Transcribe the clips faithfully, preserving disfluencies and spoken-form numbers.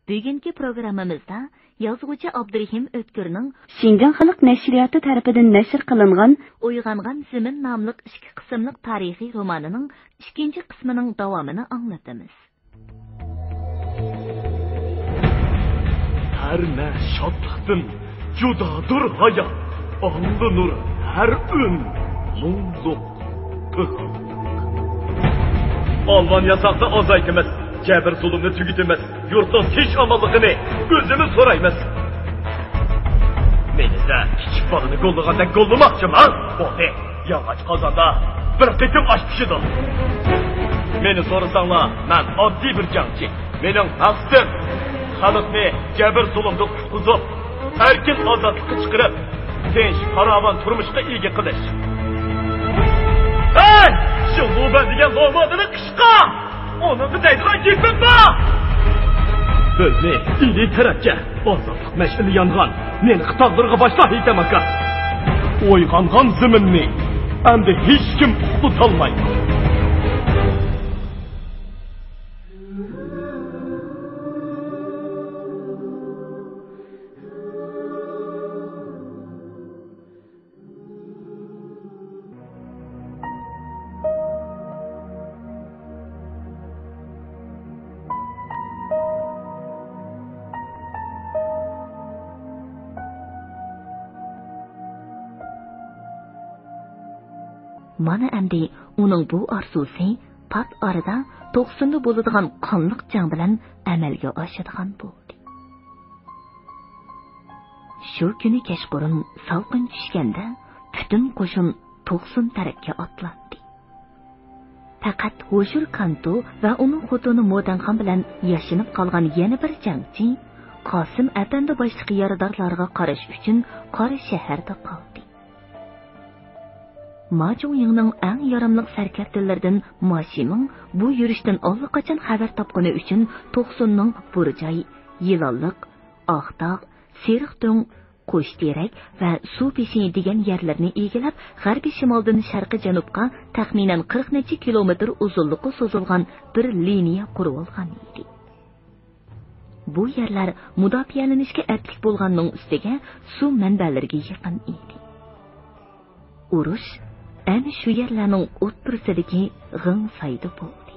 بۈگۈنكى پروگراممىمىزدا يازغۇچى ئابدۇرېھىم ئۆتكۈرنىڭ شىنجاڭ خەلق نەشرىياتى تەرىپىدىن نەشر قىلىنغان ئويغانغان زېمىن ناملىق ئىككى قىسىملىق تارىخىي رومانىنىڭ ئىككىنچى قىسمىنىڭ داۋامىنى ئاڭلىتىمىز. ھەر نە شادلىقتىن جۇدادۇر ھايات، ئاڭلىنۇر ھەر ئۈن مۇڭلۇق. ئالۋان ياساقنى ئازايتىمىز، جەبىر-زۇلۇمنى تۈگىتىمىز، يۇرتنىڭ تىنچ-ئامانلىقىنى ئۆزىمىز سورايمىز. مېنىسە كىچىك بالىنى گوللىغاندەك گوللىماقچىما؟ بولدى، ياغاچ قازاندا بىر قېتىم ئاش پىشىدۇ. مېنى سورىساڭلار، مەن ئاددىي بىر جەڭچى. مېنىڭ مەقسىتىم، خەلقنى جەبىر-زۇلۇمدىن قۇتقۇزۇپ، ئەركىن ئازادلىققا چىقىرىپ، تىنچ، پاراۋان تۇرمۇشقا ئىگە قىلىش. ھەي! شۇ لۇبەن دېگەن لومادىنى قىشقا! ئۇنىڭغا دەيدىغان گېپىم بار! بىزنى ئىلى تەرەپكە ئازادلىق مەشئىلى يانغان نېنىق تاغلىرىغا باشلا، ھېيتەم ئاكا! ئويغانغان زېمىننى ئەمدى ھېچكىم ئۇخلىتالمايدۇ. مانا ئەمدى ئۇنىڭ بۇ ئارزۇسى پات ئارىدا توقسۇندا بولىدىغان قانلىق جەڭ بىلەن ئەمەلگە ئاشىدىغان بولدى. شۇ كۈنى كەچقۇرۇن سالقىن چۈشكەندە، پۈتۈن قوشۇن توقسۇن تەرەپكە ئاتلاندى. پەقەت ھوشۇر كانتو ۋە ئۇنىڭ خوتۇنى مودەنخان بىلەن ياشىنىپ قالغان يەنە بىر جەڭچى قاسىم ئەپەندى باشلىق يارىدارلارغا قاراش ئۈچۈن قارا شەھەردە قالدى. ما جۇڭيىڭنىڭ ئەڭ ياراملىق سەركەردىلىرىدىن ما شىمىڭ بۇ يۈرۈشتىن ئاللىقاچان خەۋەر تاپقىنى ئۈچۈن توقسۇننىڭ بۇرجاي، يىلانلىق، ئاقتاغ، سېرىقدۆڭ، قوشتېرەك ۋە سۇ بېشى دېگەن يەرلەرنى ئىگىلەپ، غەربىي شىمالدىن شەرقىي جەنۇبقا تەخمىنەن قىرىق نەچچە كىلومېتىر ئۇزۇنلۇققا سوزۇلغان بىر لىنىيە قۇرۇۋالغان ئىدى. بۇ يەرلەر مۇداپىئەلىنىشكە ئەپلىك بولغاننىڭ ئۈستىگە سۇ مەنبەلىرىگە يېقىن ئىدى. ئۇرۇش ئەنە شۇ يەرلەرنىڭ ئوتتۇرىسىدىكى غىڭسايدا بولدى.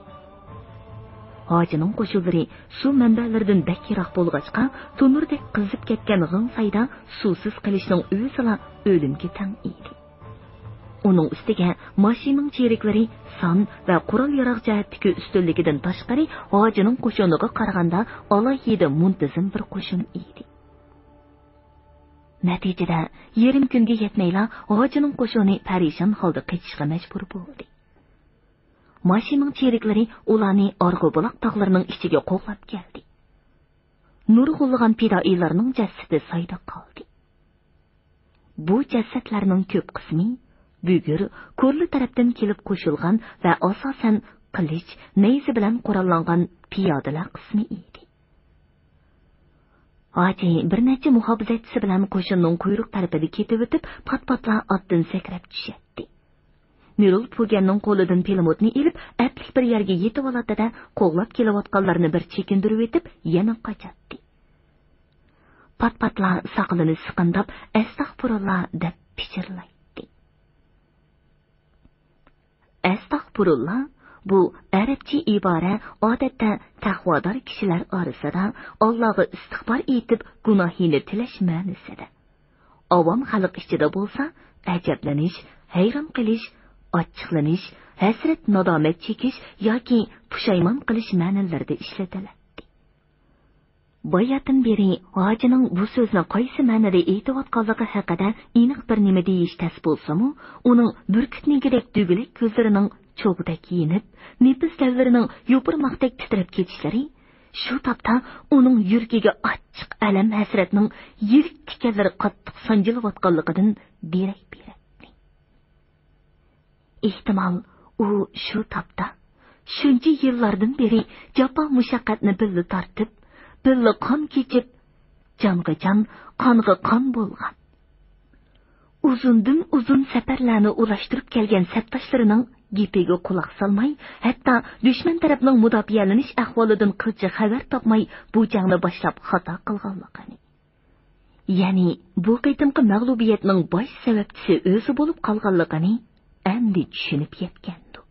ھاجىنىڭ قوشۇنلىرى سۇ مەنبەلىرىدىن بەك يىراق بولغاچقا، تونۇردەك قىزىپ كەتكەن غىڭسايدا سۇسىز قېلىشنىڭ ئۆزىلا ئۆلۈمگە تەڭ ئىدى. ئۇنىڭ ئۈستىگە ما شىمىڭ چېرىكلىرى سان ۋە قورال-ياراغ جەھەتتىكى ئۈستۈنلۈكىدىن تاشقىرى، ھاجىنىڭ قوشۇنىغا قارىغاندا ئالاھىدە مۇنتىزىم بىر قوشۇن ئىدى. نەتىجىدە، يېرىم كۈنگە يەتمەيلا، ھاجىنىڭ قوشۇنى پەرىشان ھالدا قېچىشقا مەجبۇر بولدى. ما شىمىڭ چېرىكلىرى ئۇلارنى ئارغۇبۇلاق تاغلىرىنىڭ ئىچىگە قوغلاپ كەلدى. نۇرغۇنلىغان پىدائىيلارنىڭ جەسىتى سايدا قالدى. بۇ جەسەتلەرنىڭ كۆپ قىسمى بۈگۈر، كورلا تەرەپتىن كېلىپ قوشۇلغان ۋە ئاساسەن قىلىچ، نەيزە بىلەن قوراللانغان پىيادىلەر قىسمى ئىدى. ھاجى بىر نەچچە مۇھاپىزەتچىسى بىلەن قوشۇننىڭ قۇيرۇق تەرىپىدە كېتىۋېتىپ، پات-پاتلا ئاتتىن سەكرەپ چۈشەتتى. مىرۇل پۇگەننىڭ قولىدىن پىلىموتنى ئېلىپ، ئەپلىك بىر يەرگە يېتىۋالاتتى-دە، قوغلاپ كېلىۋاتقانلارنى بىر چېكىندۈرۈۋېتىپ، يەنە قاچاتتى. پات-پاتلا ساقىلىنى سىقىنداپ، «ئەستەغپۇرۇللا» دەپ پىچىرلايتتى. ئەستەغپۇرۇللا، بۇ ئەرەبچە ئىبارە، ئادەتتە تەقۋادار كىشىلەر ئارىسىدا ئاللاغا ئىستىغپار ئېيتىپ، گۇناھىنى تىلەش مەنىسىدە. ئاۋام خەلق ئىچىدە بولسا، ئەجەبلىنىش، ھەيران قېلىش، ئاچچىقلىنىش، ھەسرەت-نادامەت چېكىش ياكى پۇشايمان قىلىش مەنىلىرىدە ئىشلىتىلەتتى. باياتىن بېرى ھاجىنىڭ بۇ سۆزنى قايسى مەنىدە ئېيتىۋاتقانلىقى ھەققىدە ئېنىق بىر نېمە دېيىش تەس بولسىمۇ، ئۇنىڭ بۈركۈتنىڭكىدەك دۈگىلەك كۆزلىرىنىڭ چوغىدەك يېنىپ، نېپىز لەۋلىرىنىڭ يوپۇرماقتەك تىترەپ كېتىشلىرى، شۇ تاپتا ئۇنىڭ يۈرىكىگە ئاچچىق ئەلەم-ھەسرەتنىڭ يىلىك تىكەنلىرى قاتتىق سانجىلىۋاتقانلىقىدىن دېرەك بېرەتتى. ئېھتىمال، ئۇ شۇ تاپتا، شۇنچە يىللاردىن بېرى جاپا-مۇشەققەتنى بىللە تارتىپ، بىللە قان كېچىپ، جانغا جان، قانغا قان بولغان، ئۇزۇندىن ئۇزۇن سەپەرلەرنى ئۇلاشتۇرۇپ كەلگەن سەپداشلىرىنىڭ گېپىگە قۇلاق سالماي، ھەتتا دۈشمەن تەرەپنىڭ مۇداپىئەلىنىش ئەھۋالىدىن قىلچە خەۋەر تاپماي، بۇ جەڭنى باشلاپ خاتا قىلغانلىقىنى، يەنى بۇ قېتىمقى مەغلۇبىيەتنىڭ باش سەۋەبچىسى ئۆزى بولۇپ قالغانلىقىنى ئەمدى چۈشىنىپ يەتكەندۇ.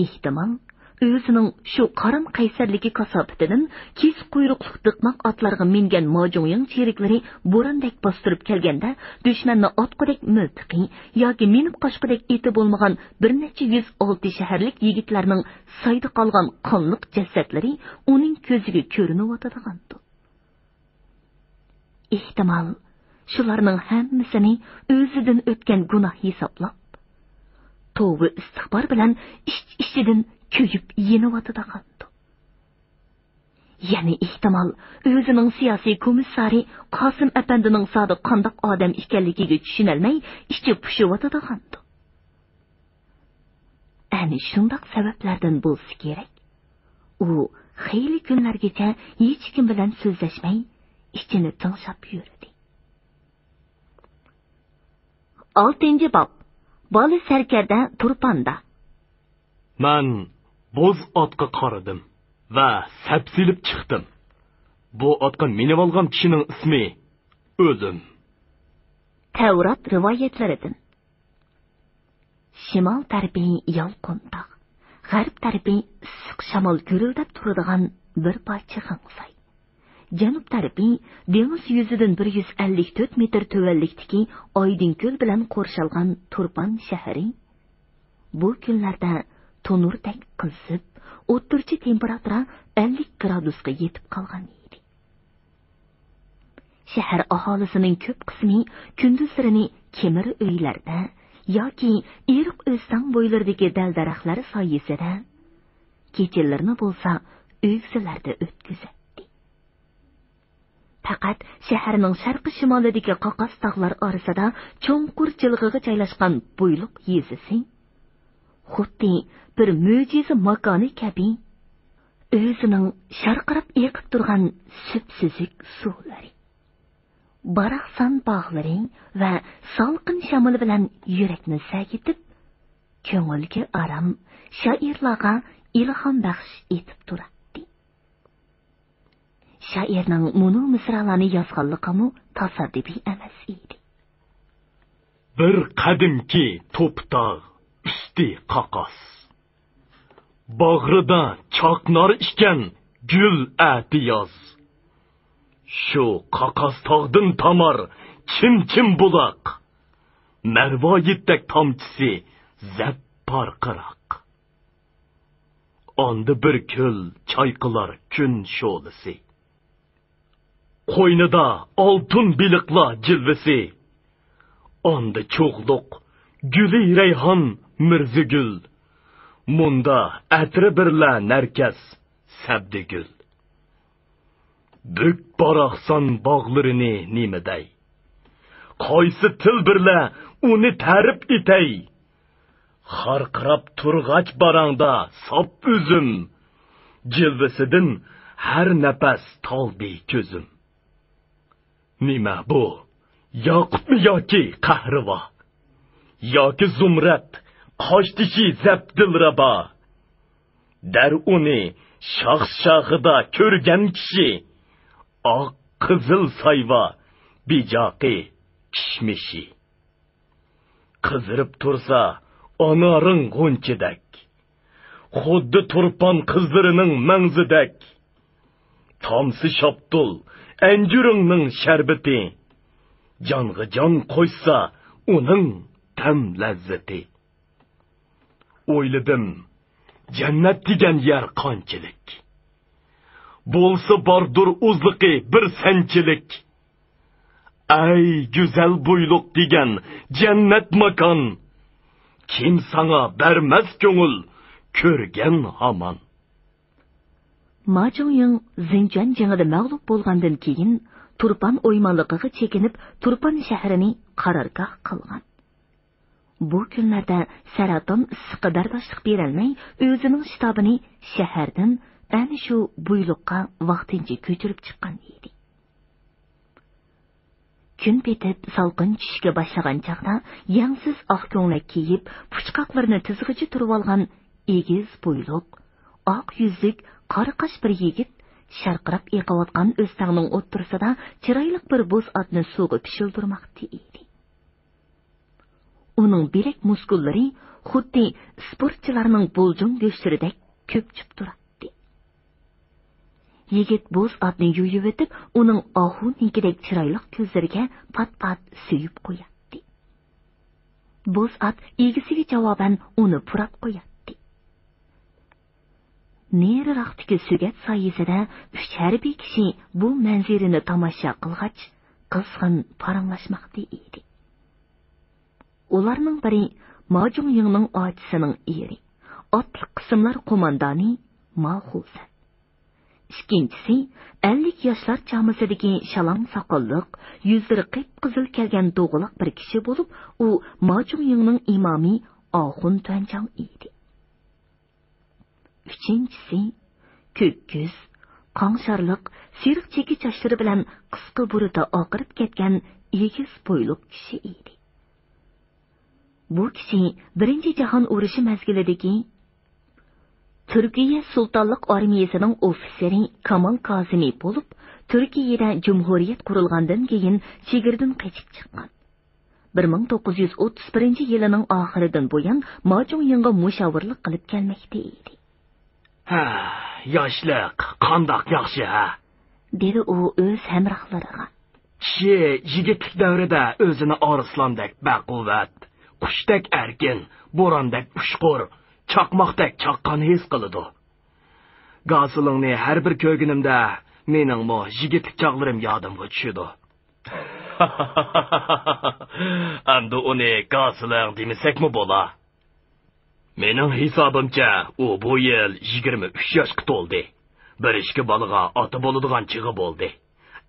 ئېھتىمال، ئۆزىنىڭ شۇ قارام قەيسەرلىكى كاساپىتىدىن كېسىق قۇيرۇقلۇق دىقماق ئاتلارغا مىنگەن ماجۇڭيىڭ چېرىكلىرى بوراندەك باستۇرۇپ كەلگەندە، دۈشمەننى ئاتقۇدەك مىلتىقى ياكى مىنىپ قاچقۇدەك ئېتى بولمىغان بىر نەچچە يۈز ئالتە شەھەرلىك يىگىتلەرنىڭ سايدا قالغان قانلىق جەسەتلىرى ئۇنىڭ كۆزىگە كۆرۈنۈۋاتىدىغاندۇ. ئېھتىمال، شۇلارنىڭ ھەممىسىنى ئۆزىدىن ئۆتكەن گۇناھ ھېسابلاپ، توۋا ئىستىغپار بىلەن ئىچ-ئىچىدىن كۆيۈپ يېنىۋاتىدىغاندۇ. يەنە ئېھتىمال، ئۆزىنىڭ سىياسىي كومىسسارى قاسىم ئەپەندىنىڭ زادى قانداق ئادەم ئىكەنلىكىگە چۈشىنەلمەي ئىچى پۇشۇۋاتىدىغاندۇ. ئەنە شۇنداق سەۋەبلەردىن بولسا كېرەك، ئۇ خېلى كۈنلەرگىچە ھېچكىم بىلەن سۆزلەشمەي، ئىچىنى تىڭشاپ يۈردى. ئالتىنچى باب. بالا سەركەردە تۇرپاندا. مەن بوز ئاتقا قارىدىم ۋە سەپسېلىپ چىقتىم. بۇ ئاتقا مىنىۋالغان كىشىنىڭ ئىسمى ئۆلۈم. تەۋرات رىۋايەتلىرىدىن. شىمال تەرىپى يالقۇن تاغ، غەرب تەرىپى ئىسسىق شامال گۈرۈلدەپ تۇرىدىغان بىر پارچە خەڭساي، جەنۇب تەرىپى دېڭىز يۈزىدىن بىر يۈز ئەللىك تۆت مېتىر تۆۋەنلىكتىكى ئايدىڭكۆل بىلەن قورشالغان تۇرپان شەھىرى بۇ كۈنلەردە تونۇردەك قىزىپ، ئوتتۇرىچە تېمپېراتۇرا ئەللىك گرادۇسقا يېتىپ قالغان ئىدى. شەھەر ئاھالىسىنىڭ كۆپ قىسمى كۈندۈزلىرىنى كېمىر ئۆيلەردە ياكى ئېرىق ئۆستەڭ بويلىرىدىكى دەل-دەرەخلەر سايىسىدا، كېچىلىرىنى بولسا ئۆگزىلەردە ئۆتكۈزەتتى. پەقەت شەھەرنىڭ شەرقىي-شىمالىدىكى قاقاس تاغلار ئارىسىدا چوڭقۇر جىلغىغا جايلاشقان بۇيلۇق يېزىسى خۇددى بىر مۆجىزە ماكانى كەبى، ئۆزىنىڭ شارقىراپ ئېقىپ تۇرغان سۈپسۈزۈك سۇلىرى، باراقسان باغلىرى ۋە سالقىن شامىلى بىلەن يۈرەكنى سەگىتىپ، كۆڭۈلگە ئارام، شائىرلارغا ئىلھام بەخش ئېتىپ تۇراتتى. شائىرنىڭ مۇنۇ مىسرالارنى يازغانلىقىمۇ تاسادىپىي ئەمەس ئىدى. بىر قەدىمكى توپا تاغ، ئۈستى قاقاس. باغرىدا چاقنار ئىكەن گۈل ئەتىياز. شۇ قاقاس تاغدىن تامار چىم-چىم بۇلاق. مەرۋايىتتەك تامچىسى زەپ پارقىراق. ئاندا بىر كۆل چايقىلار كۈن شولىسى. قوينىدا ئالتۇن بېلىقلار جىلۋىسى. ئاندا چوغلۇق گۈلى رەيھان مىرزىگۈل. مۇندا ئەترى بىرلە نەركەس سەبدىگۈل. بۈك باراقسان باغلىرىنى نېمە دەي؟ قايسى تىل بىرلە ئۇنى تەرىپ ئېتەي؟ خارقىراپ تۇرغاچ باراڭدا ساپ ئۈزۈم، جىلۋىسىدىن ھەر نەپەس تالدى كۆزۈم. نېمە بۇ؟ ياقۇتمۇ ياكى قەھرىۋا؟ ياكى زۇمرەت، قاشتېشى زەپ دىلرەبا؟ دەر ئۇنى شاخ-شاخىدا كۆرگەن كىشى، ئاق قىزىل سايۋا، بىجاقى كىشمىشى. قىزىرىپ تۇرسا ئانارىڭ غۇنچىدەك، خۇددى تۇرپان قىزلىرىنىڭ مەڭزىدەك. تامسا شاپتۇل، ئەنجۈرۈڭنىڭ شەربىتى، جانغا جان قوشسا ئۇنىڭ تەم لەززىتى. ئويلىدىم، جەننەت دېگەن يەر قانچىلىك؟ بولسا باردۇر ئۇزلۇقى بىر سەنچىلىك. ئەي گۈزەل بۇيلۇق دېگەن جەننەت ماكان، كىم ساڭا بەرمەس كۆڭۈل كۆرگەن ھامان. ما جۇڭيىڭ زىنجۇەن جېڭىدە مەغلۇپ بولغاندىن كېيىن، تۇرپان ئويمانلىقىغا چېكىنىپ، تۇرپان شەھىرىنى قارارگاھ قىلغان. بۇ كۈنلەردە سەرەتان ئىسسىققا بەرداشلىق بېرەلمەي، ئۆزىنىڭ شتابىنى شەھەردىن ئەنە شۇ بۇيلۇققا ۋاقتىنچە كۆچۈرۈپ چىققان ئىدى. كۈن پېتىپ، سالقىن چۈشۈشكە باشلىغان چاغدا، يەڭسىز ئاق كۆڭلەك كىيىپ، پۇچقاقلىرىنى تىزغىچە تۇرۇۋالغان ئېگىز بويلۇق، ئاق يۈزلۈك، قارا قاش بىر يىگىت شارقىراپ ئېقىۋاتقان ئۆستەڭنىڭ ئوتتۇرىسىدا چىرايلىق بىر بوز ئاتنى سۇغا پىشىلدۇرماقتا ئىدى. ئۇنىڭ بىلەك مۇسكۇللىرى خۇددى ئىسپورتچىلارنىڭ بۇلجۇڭ گۆشلىرىدەك كۆپچۈپ تۇراتتى. يىگىت بوز ئاتنى يۇيۇۋېتىپ، ئۇنىڭ ئاھۇنىڭكىدەك چىرايلىق كۆزلىرىگە پات-پات سۆيۈپ قوياتتى. بوز ئات ئىگىسىگە جاۋابەن ئۇنى پۇراپ قوياتتى. نېرىراقتىكى سۆگەت سايىسىدا ئۈچ ھەربىي كىشى بۇ مەنزىرىنى تاماشا قىلغاچ، قىزغىن پاراڭلاشماقتا ئىدى. ئۇلارنىڭ بىرى ماجۇڭيىڭنىڭ ئاچىسىنىڭ ئېرى، ئاتلىق قىسىملار قوماندانى ما خۇسەن. ئىككىنچىسى ئەللىك ياشلار چامىسىدىكى شالاڭ ساقاللىق، يۈزلىرى قىپقىزىل كەلگەن دوغىلاق بىر كىشى بولۇپ، ئۇ ماجۇڭيىڭنىڭ ئىمامى ئاخۇن تۈەنجاڭ ئىدى. ئۈچىنچىسى، كۆك كۆز، قاڭشارلىق، سېرىق چېكە چاچلىرى بىلەن قىسقا بۇرۇتى ئاقىرىپ كەتكەن ئېگىز بويلۇق كىشى ئىدى. بۇ كىشى بىرىنچى جاھان ئۇرۇشى مەزگىلىدىكى تۈركىيە سۇلتانلىق ئارمىيەسىنىڭ ئوفىتسېرى كامال كازىمى بولۇپ، تۈركىيەدە جۇمھۇرىيەت قۇرۇلغاندىن كېيىن چېگرىدىن قېچىپ چىققان. بىر مىڭ توققۇز يۈز ئوتتۇز بىرىنچى يىلىنىڭ ئاخىرىدىن بۇيان ماجۇڭيىڭغا مۇشاۋىرلىق قىلىپ كەلمەكتە ئىدى. ھە، ياشلىق قانداق ياخشى، ھە؟ دېدى ئۇ ئۆز ھەمراھلىرىغا. كىشى يىگىتلىك دەۋرىدە ئۆزىنى ئارسلاندەك بەقۇۋۋەت، قۇشتەك ئەركىن، بوراندەك ئۇچقۇر، چاقماقتەك چاققان ھېس قىلىدۇ. گاسىلىڭنى ھەر بىر كۆرگىنىمدە، مېنىڭمۇ يىگىتلىك چاغلىرىم يادىمغا چۈشىدۇ. ئەمدى ئۇنى گاسىلىڭ دېمىسەكمۇ بولا. مېنىڭ ھېسابىمچە، ئۇ بۇ يىل يىگىرمە ئۈچ ياشقا تولدى. بىر ئىككى بالىغا ئاتا بولىدىغان چېغى بولدى.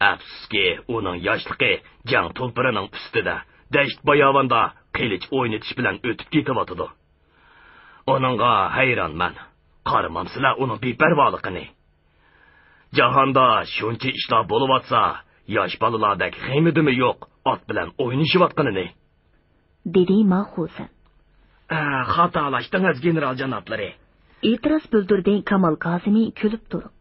ئەپسۇسكى، ئۇنىڭ ياشلىقى جەڭ تۇلپىرىنىڭ ئۈستىدە، دەشت-باياۋاندا قىلىچ ئوينىتىش بىلەن ئۆتۈپ كېتىۋاتىدۇ. ئۇنىڭغا ھەيرانمەن. قارىمامسىلەر ئۇنىڭ بىپەرۋالىقىنى؟ جاھاندا شۇنچە ئىشلار بولۇۋاتسا، ياش بالىلاردەك غېمىدىمۇ يوق ئات بىلەن ئوينىشىۋاتقىنىنى. دېدى ما خۇسەن. ئە، خاتالاشتىڭىز، گېنېرال جانابلىرى. ئېتىراز بىلدۈردى كامال كازىمى كۈلۈپ تۇرۇپ.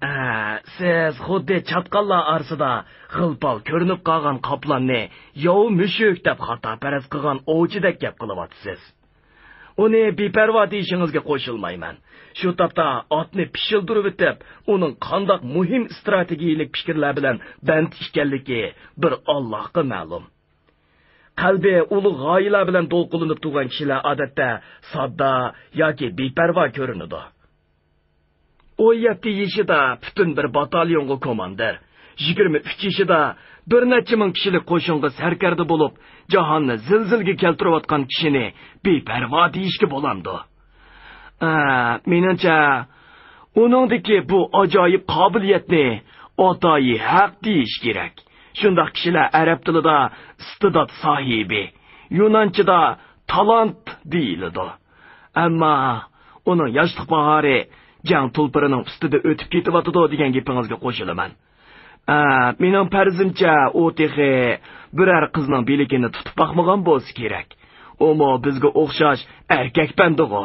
ئە، سىز خۇددى چاتقاللار ئارىسىدا غىل-پال كۆرۈنۈپ قالغان قاپلاننى ياۋا مۈشۈك دەپ خاتا پەرەز قىلغان ئوۋچىدەك گەپ قىلىۋاتىسىز. ئۇنى بىپەرۋا دېيىشىڭىزگە قوشۇلمايمەن. شۇ تاپتا ئاتنى پىشىلدۇرۇۋېتىپ، ئۇنىڭ قانداق مۇھىم ئىستراتېگىيىلىك پىكىرلەر بىلەن بەند ئىكەنلىكى بىر ئاللاھقا مەلۇم. قەلبى ئۇلۇغ غايىلەر بىلەن دولقۇنلىنىپ تۇرغان كىشىلەر ئادەتتە ساددا ياكى بىپەرۋا كۆرۈنىدۇ. ئون يەتتە يېشىدا پۈتۈن بىر باتاليونغا كوماندىر، يىگىرمە ئۈچ يېشىدا بىر نەچچە مىڭ كىشىلىك قوشۇنغا سەركەردە بولۇپ، جاھاننى زىلزىلىگە كەلتۈرۈۋاتقان كىشىنى بىپەرۋا دېيىشكە بولامدۇ؟ ئە، مېنىڭچە، ئۇنىڭدىكى بۇ ئاجايىپ قابىلىيەتنى ئاتايى ھەق دېيىش كېرەك. شۇنداق كىشىلەر ئەرەب تىلىدا ئىستىدات ساھىبى، يۇنانچىدا تالانت دېيىلىدۇ. ئەمما ئۇنىڭ ياشلىق باھارى جەڭ تۇلپىرىنىڭ ئۈستىدە ئۆتۈپ كېتىۋاتىدۇ دېگەن گېپىڭىزگە قوشۇلىمەن. ئە، مېنىڭ پەرىزىمچە، ئۇ تېخى بىرەر قىزنىڭ بىلىكىنى تۇتۇپ باقمىغان بولسا كېرەك. ئۇمۇ بىزگە ئوخشاش ئەركەك بەندىغۇ.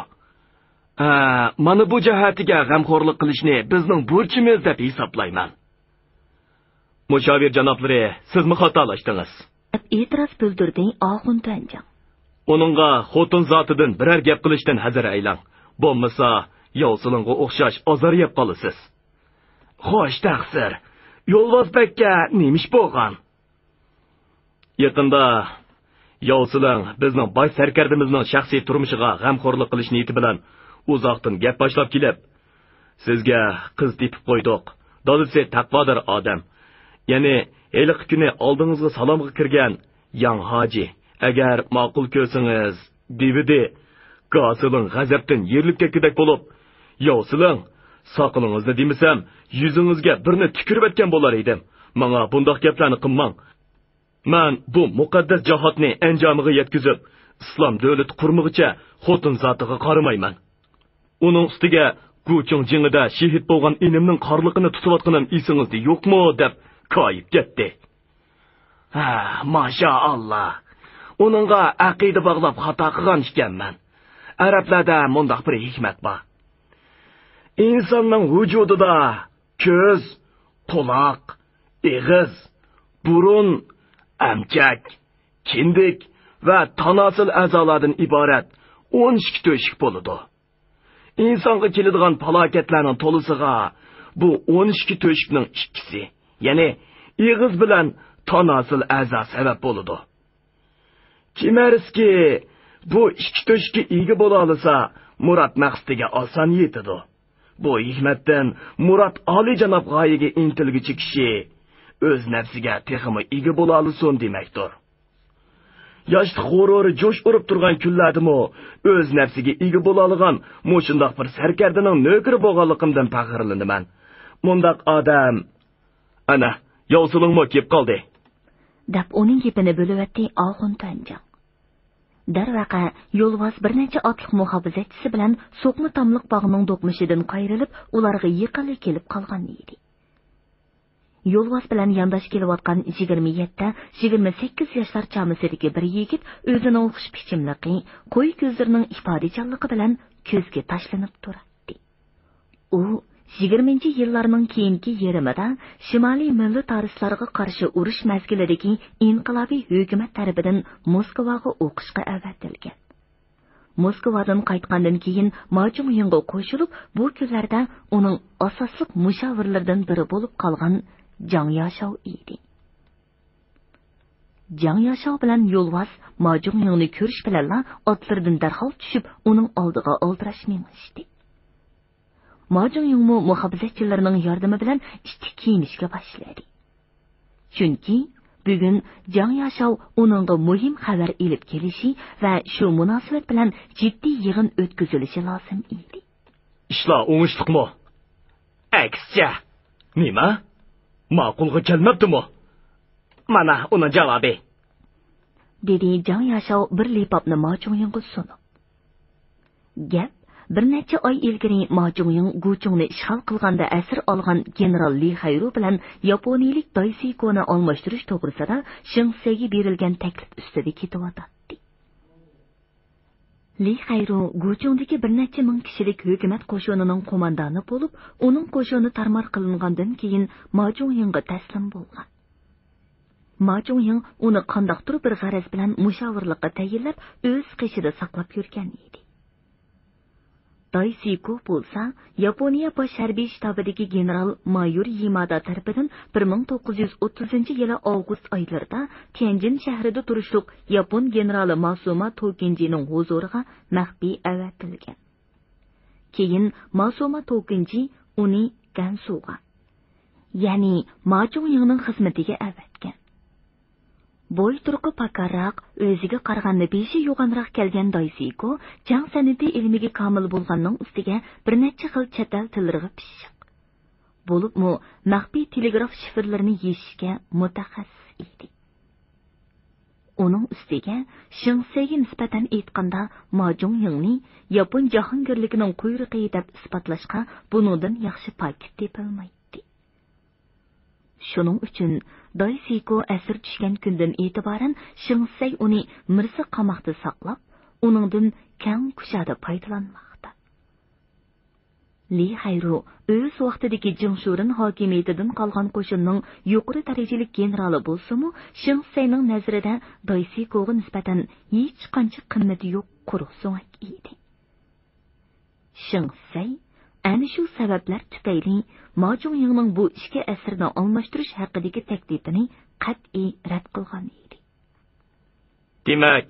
ئە، مانا بۇ جەھەتتىگە غەمخورلۇق قىلىشنى بىزنىڭ بۇرچىمىز دەپ ھېسابلايمەن. مۇشاۋىر جانابلىرى، سىزمۇ خاتالاشتىڭىز. دەپ ئېتىراز بىلدۈردى ئاخۇن تۈەنجاڭ. ئۇنىڭغا خوتۇن زاتىدىن بىرەر گەپ قىلىشتىن ھەزەر ئەيلەڭ. بولمىسا، ياۋسىلىڭغا ئوخشاش ئازار يەپ قالىسىز. خوش، تەقسىر. يولۋاس بەگكە نېمە ئىش بولغان؟ يېقىندا ياۋسىلىڭ بىزنىڭ باش سەركەردىمىزنىڭ شەخسىي تۇرمۇشىغا غەمخورلۇق قىلىش نىيىتى بىلەن ئۇزاقتىن گەپ باشلاپ كېلىپ، سىزگە قىز تېپىپ قويدۇق. دادىسى تەقۋادار ئادەم. يەنى ھېلىقى كۈنى ئالدىڭىزغا سالامغا كىرگەن ياڭ ھاجى، ئەگەر ماقۇل كۆرسىڭىز، دېۋىدى. گاسىلىڭ غەزەپتىن يېرىلىپ كەتكۈدەك بولۇپ، ياۋسىلىڭ، ساقىلىڭىزنى دېمىسەم، يۈزىڭىزگە بىرنى تۈكۈرۈۋەتكەن بولار ئىدىم. ماڭا بۇنداق گەپلەرنى قىلماڭ. مەن بۇ مۇقەددەس جاھادنى ئەنجامىغا يەتكۈزۈپ، ئىسلام دۆلىتى قۇرمىغۇچە خوتۇن زاتىغا قارىمايمەن. ئۇنىڭ ئۈستىگە گۇچۇڭ جېڭىدە شېھىت بولغان ئىنىمنىڭ قارلىقىنى تۇتۇۋاتقىنىم ئېسىڭىزدە يوقمۇ دەپ كايىپ كەتتى. ھە، ماشائاللا. ئۇنىڭغا ئەقىدە باغلاپ خاتا قىلغان ئىكەنمەن. ئەرەبلەردە مۇنداق بىر ھېكمەت بار. ئىنساننىڭ ۋۇجۇدىدا كۆز، قۇلاق، ئېغىز، بۇرۇن، ئەمچەك، كىندىك ۋە تاناسىل ئەزالاردىن ئىبارەت ئون ئىككى تۆشۈك بولىدۇ. ئىنسانغا كېلىدىغان پالاكەتلەرنىڭ تولىسىغا بۇ ئون ئىككى تۆشۈكنىڭ ئىككىسى، يەنى ئېغىز بىلەن تاناسىل ئەزا سەۋەب بولىدۇ. كىمەرسكى بۇ ئىككى تۆشۈككە ئىگە بولالىسا، مۇراد مەقسىتىگە ئاسان يېتىدۇ. بۇ ھېكمەتتىن مۇراد ئالىيجاناب غايىگە ئىنتىلگۈچى كىشى ئۆز نەپسىگە تېخىمۇ ئىگە بولالىسۇن دېمەكتۇر. ياشلىق غۇرۇرى جۇش ئۇرۇپ تۇرغان كۈنلەردىمۇ ئۆز نەپسىگە ئىگە بولالىغان مۇشۇنداق بىر سەركەردىنىڭ نۆكىرى بولغانلىقىمدىن پەخىرلىنىمەن. مۇنداق ئادەم، ئەنە، ياۋسىلىڭمۇ كېلىپ قالدى. دەپ ئۇنىڭ گېپىنى بۆلۈۋەتتى ئاخۇن تۈەنجاڭ. دەرۋەقە، يولۋاس بىر نەچچە ئاتلىق مۇھاپىزەتچىسى بىلەن سوقما تاملىق باغنىڭ دوقمۇشىدىن قايرىلىپ، ئۇلارغا يېقىنلا كېلىپ قالغان ئىدى. يولۋاس بىلەن يانداش كېلىۋاتقان يىگىرمە يەتتە، يىگىرمە سەككىز ياشلار چامىسىدىكى بىر يىگىت ئۆزىنىڭ خۇش پىچىملىقى، قويۇق كۆزلىرىنىڭ ئىپادىچانلىقى بىلەن كۆزگە تاشلىنىپ تۇراتتى. ئۇ يىگىرمىنچى يىللارنىڭ كېيىنكى يېرىمىدا شىمالىي مىللىتارىستلارغا قارشى ئۇرۇش مەزگىلىدىكى ئىنقىلابىي ھۆكۈمەت تەرىپىدىن موسكۋاغا ئوقۇشقا ئەۋەتىلگەن. موسكۋادىن قايتقاندىن كېيىن، ما جۇڭيىڭغا قوشۇلۇپ، بۇ كۈنلەردە ئۇنىڭ ئاساسلىق مۇشاۋىرلىرىدىن بىرى بولۇپ قالغان جاڭ ياشاۋ ئىدى. جاڭ ياشاۋ بىلەن يولۋاس ما جۇڭيىڭنى كۆرۈش بىلەنلا ئاتلىرىدىن دەرھال چۈشۈپ، ئۇنىڭ ئالدىغا ئالدىراش مېڭىشتى. ما جۇڭيىڭمۇ مۇھاپىزەتچىلىرىنىڭ ياردىمى بىلەن ئىتتىك كىيىنىشكە باشلىدى. چۈنكى بۈگۈن جاڭ ياشاۋ ئۇنىڭغا مۇھىم خەۋەر ئېلىپ كېلىشى ۋە شۇ مۇناسىۋەت بىلەن جىددىي يىغىن ئۆتكۈزۈلۈشى لازىم ئىدى. ئىشلار ئوڭۇشلۇقمۇ؟ ئەكسىچە. نېمە؟ ماقۇلغا كەلمەپتىمۇ؟ مانا ئۇنىڭ جاۋابى. دېدى جاڭ ياشاۋ بىر لىپاپنى ما جۇڭيىڭغا سۇنۇپ. گەپ بىر نەچچە ئاي ئىلگىرى ما جۇڭيىڭ گۇچۇڭنى ئىشغال قىلغاندا ئەسىر ئالغان گېنېرال لى خەيرۇ بىلەن ياپونىيىلىك داي سىكونى ئالماشتۇرۇش توغرىسىدا شېڭ سەيگە بېرىلگەن تەكلىپ ئۈستىدە كېتىۋاتاتتى. لى خەيرۇ گۇچۇڭدىكى بىر نەچچە مىڭ كىشىلىك ھۆكۈمەت قوشۇنىنىڭ قوماندانى بولۇپ، ئۇنىڭ قوشۇنى تارمار قىلىنغاندىن كېيىن ما جۇڭيىڭغا تەسلىم بولغان. ما جۇڭيىڭ ئۇنى قانداقتۇر بىر غەرەز بىلەن مۇشاۋىرلىققا تەيىنلەپ، ئۆز قېشىدا ساقلاپ يۈرگەن ئىدى. داي سىكو بولسا ياپونىيە باش ھەربىي شتابىدىكى گېنېرال مايور يىمادا تەرىپىدىن بىر مىڭ توققۇز يۈز ئوتتۇزىنچى يىلى ئاۋغۇست ئايلىرىدا تيەنجىن شەھىرىدە تۇرۇشلۇق ياپون گېنېرالى ماسۇما توكىنجىنىڭ ھۇزۇرىغا مەخپىي ئەۋەتىلگەن. كېيىن ماسۇما توكىنجى ئۇنى گەنسۇغا، يەنى ما جۇڭيىڭنىڭ خىزمىتىگە ئەۋەتكەن. بوي تۇرقى پاكارراق، ئۆزىگە قارىغاندا بېشى يوغانراق كەلگەن دايسىكو چاڭ سەنئىتى ئىلمىگە كامىل بولغاننىڭ ئۈستىگە بىر نەچچە خىل چەت ئەل تىللىرىغا پىششىق. بولۇپمۇ مەخپىي تېلېگراف شىفىرلىرىنى يېشىشكە مۇتەخەسسىس ئىدى. ئۇنىڭ ئۈستىگە شېڭ سەيگە نىسبەتەن ئېيتقاندا، ما جۇڭيىڭنى ياپون جاھانگىرلىكىنىڭ قۇيرۇقى دەپ ئىسپاتلاشقا بۇنىڭدىن ياخشى پاكىت تېپىلمايتتى. شۇنىڭ ئۈچۈن داي سىكو ئەسىر چۈشكەن كۈندىن ئېتىبارەن شېڭ سەي ئۇنى مىرزا قاماقتا ساقلاپ، ئۇنىڭدىن كەڭ كۇشادە پايدىلانماقتا. لى خەيرۇ ئۆز ۋاقتىدىكى جىڭ شۇرېن ھاكىمىيىتىدىن قالغان قوشۇننىڭ يۇقىرى دەرىجىلىك گېنېرالى بولسىمۇ، شېڭ سەينىڭ نەزىرىدە داي سىكوغا نىسبەتەن ھېچقانچە قىممىتى يوق قۇرۇق سۆڭەك ئىدى. شېڭ سەي ئەنە شۇ سەۋەبلەر تۈپەيلى ما جۇڭيىڭنىڭ بۇ ئىككى ئەسىرنى ئالماشتۇرۇش ھەققىدىكى تەكلىپىنى قەتئىي رەت قىلغان ئىدى. دېمەك،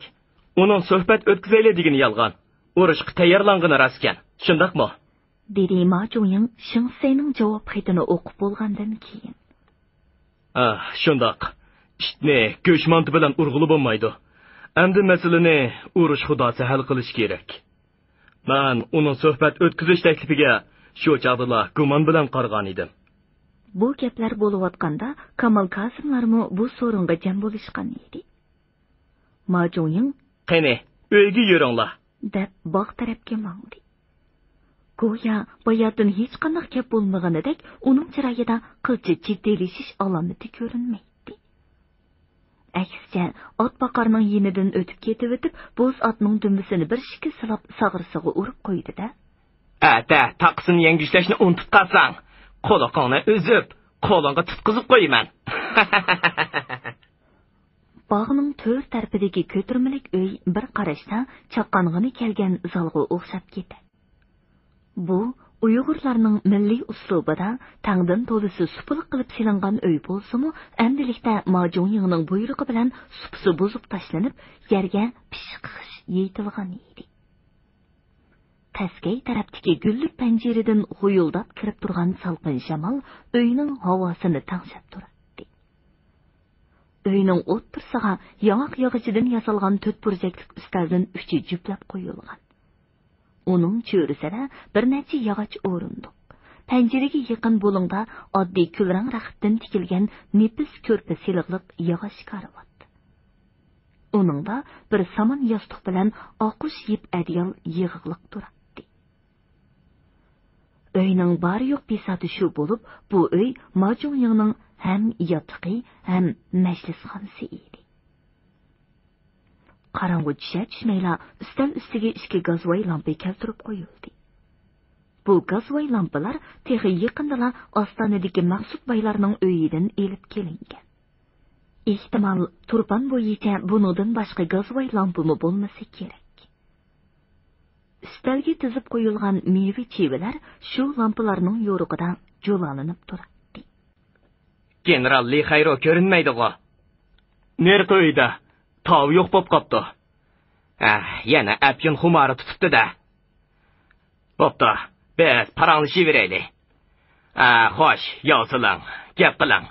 ئۇنىڭ سۆھبەت ئۆتكۈزەيلى دېگىنى يالغان. ئۇرۇشقا تەييارلانغىنى راستكەن، شۇنداقمۇ؟ دېدى ما جۇڭيىڭ شېڭ سەينىڭ جاۋاب خېتىنى ئوقۇپ بولغاندىن كېيىن. ئاھ، شۇنداق. ئىتنى گۆشمانتا بىلەن ئۇرغىلى بولمايدۇ. ئەمدى مەسىلىنى ئۇرۇش خۇداسى ھەل قىلىشى كېرەك. مەن ئۇنىڭ سۆھبەت ئۆتكۈزۈش تەكلىپىگە شۇ چاغدىلا گۇمان بىلەن قارىغان ئىدىم. بۇ گەپلەر بولۇۋاتقاندا، كامال كاسىملارمۇ بۇ سورۇنغا جەم بولۇشقان ئىدى. ما جۇڭيىڭ، قېنى، ئۆيگە يۈرۈڭلار، دەپ باغ تەرەپكە ماڭدى. گويا باياتىن ھېچقانداق گەپ بولمىغىنىدەك ئۇنىڭ چىرايىدا قىلچە جىددىيلىشىش ئالامىتى كۆرۈنمەيتتى. ئەكسىچە، ئات باقارنىڭ يېنىدىن ئۆتۈپ كېتىۋېتىپ، بوز ئاتنىڭ دۈمبىسىنى بىر شىكىل سىلاپ، ساغرىسىغا ئۇرۇپ قويدى-دە. ئەتە تاقىسىنى يەڭگۈشلەشنى ئۇنتۇپ قالساڭ، قۇلىقىڭنى ئۈزۈپ، قولۇڭغا تۇتقۇزۇپ قويىمەن. باغنىڭ تۆر تەرىپىدىكى كۆتۈرمىلىك ئۆي بىر قاراشتا چاققانغىنى كەلگەن زالغا ئوخشاپ كېتەتتى. بۇ ئۇيغۇرلارنىڭ مىللىي ئۇسلۇبىدا تەڭدىن تولىسى سۇپىلىق قىلىپ سېلىنغان ئۆي بولسىمۇ، ئەمدىلىكتە ما جۇڭيىڭنىڭ بۇيرۇقى بىلەن سۇپىسى بۇزۇپ تاشلىنىپ، يەرگە پىششىق خىش يېيىتىلغان ئىدى. پەسكەي تەرەپتىكى گۈللۈك پەنجىرىدىن غۇيۇلداپ كىرىپ تۇرغان سالقىن شامال ئۆينىڭ ھاۋاسىنى تەڭشەپ تۇراتتى. ئۆينىڭ ئوتتۇرىسىغا ياڭاق ياغىچىدىن ياسالغان تۆت بۇرجەكلىك ئۈستەلدىن ئۈچى جۈپلەپ قويۇلغان. ئۇنىڭ چۆرىسىدە بىر نەچچە ياغاچ ئورۇندۇق، پەنجىرىگە يېقىن بۇلۇڭدا ئاددىي كۈلرەڭ رەختتىن تىكىلگەن نېپىز كۆرپە سېلىقلىق ياغاچ كارىۋات. ئۇنىڭدا بىر سامان ياستۇق بىلەن ئاققۇچ يىپ ئەدىيال يىغىقلىق تۇراتتى. ئۆينىڭ بار-يوق بىساتى شۇ بولۇپ، بۇ ئۆي ما جۇڭيىڭنىڭ ھەم ياتىقى، ھەم مەجلىسخانىسى ئىدى. قاراڭغۇ چۈشەر-چۈشمەيلا ئۈستەل ئۈستىگە ئىككى گازۋاي لامپا كەلتۈرۈپ قويۇلدى. بۇ گازۋاي لامپىلار تېخى يېقىندىلا ئاستانىدىكى مەخسۇت بايلارنىڭ ئۆيىدىن ئېلىپ كېلىنگەن. ئېھتىمال، تۇرپان بويىچە بۇنىڭدىن باشقا گازۋاي لامپىمۇ بولمىسا كېرەك. ئۈستەلگە تىزىپ قويۇلغان مېۋە-چىۋىلەر شۇ لامپىلارنىڭ يورۇقىدا جۇلالىنىپ تۇراتتى. گېنېرال لى خەيرو كۆرۈنمەيدىغۇ؟ نېرىقى ئۆيدە؟ تاۋى يوق بوپ قاپتۇ. ھە، يەنە ئەپيۈن خۇمارى تۇتۇپتۇ-دە. بوپتۇ، بىز پاراڭلىشىۋېرەيلى. ھە، خوش، ياۋسىلىڭ، گەپ قىلىڭ.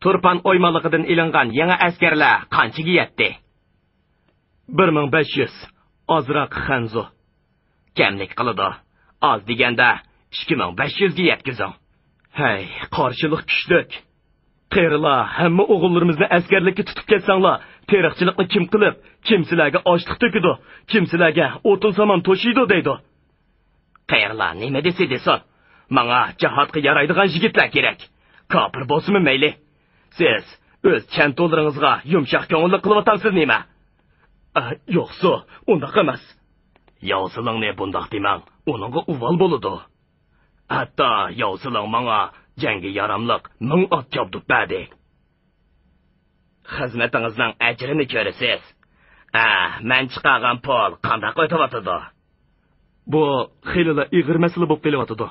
تۇرپان ئويمانلىقىدىن ئېلىنغان يېڭى ئەسكەرلەر قانچىگە يەتتى؟ بىر مىڭ بەش يۈز، ئازراق خەنزۇ. كەملىك قىلىدۇ. ئاز دېگەندە ئىككى مىڭ بەش يۈزگە يەتكۈزۈڭ. ھەي، قارشىلىق كۈچلۈك. قېرىلار، ھەممە ئوغۇللىرىمىزنى ئەسكەرلىككە تۇتۇپ كەتسەڭلار، تېرىقچىلىقنى كىم قىلىپ، كىم سىلەرگە ئاشلىق تۆكىدۇ، كىم سىلەرگە ئوتۇن-سامان توشۇيدۇ دەيدۇ. قېرىلار نېمە دېسە دېسۇن، ماڭا جاھادقا يارايدىغان يىگىتلەر كېرەك. كاپىر بولسىمۇ مەيلى. سىز ئۆز چەنتۇلىرىڭىزغا يۇمشاق كۆڭۈللۈك قىلىۋاتامسىز نېمە؟ ئە، يوقسۇ، ئۇنداق ئەمەس. ياۋسىلىڭنى بۇنداق دېمەڭ، ئۇنىڭغا ئۇۋال بولىدۇ. ھەتتا ياۋسىلىڭ ماڭا جەڭگە ياراملىق مىڭ ئات چابدۇپ بەردى. خىزمىتىڭىزنىڭ ئەجرىنى كۆرىسىز. ئە، مەن چىقارغان پۇل قانداق ئۆتۈۋاتىدۇ؟ بۇ خېلىلا ئېغىر مەسىلە بولۇپ قېلىۋاتىدۇ.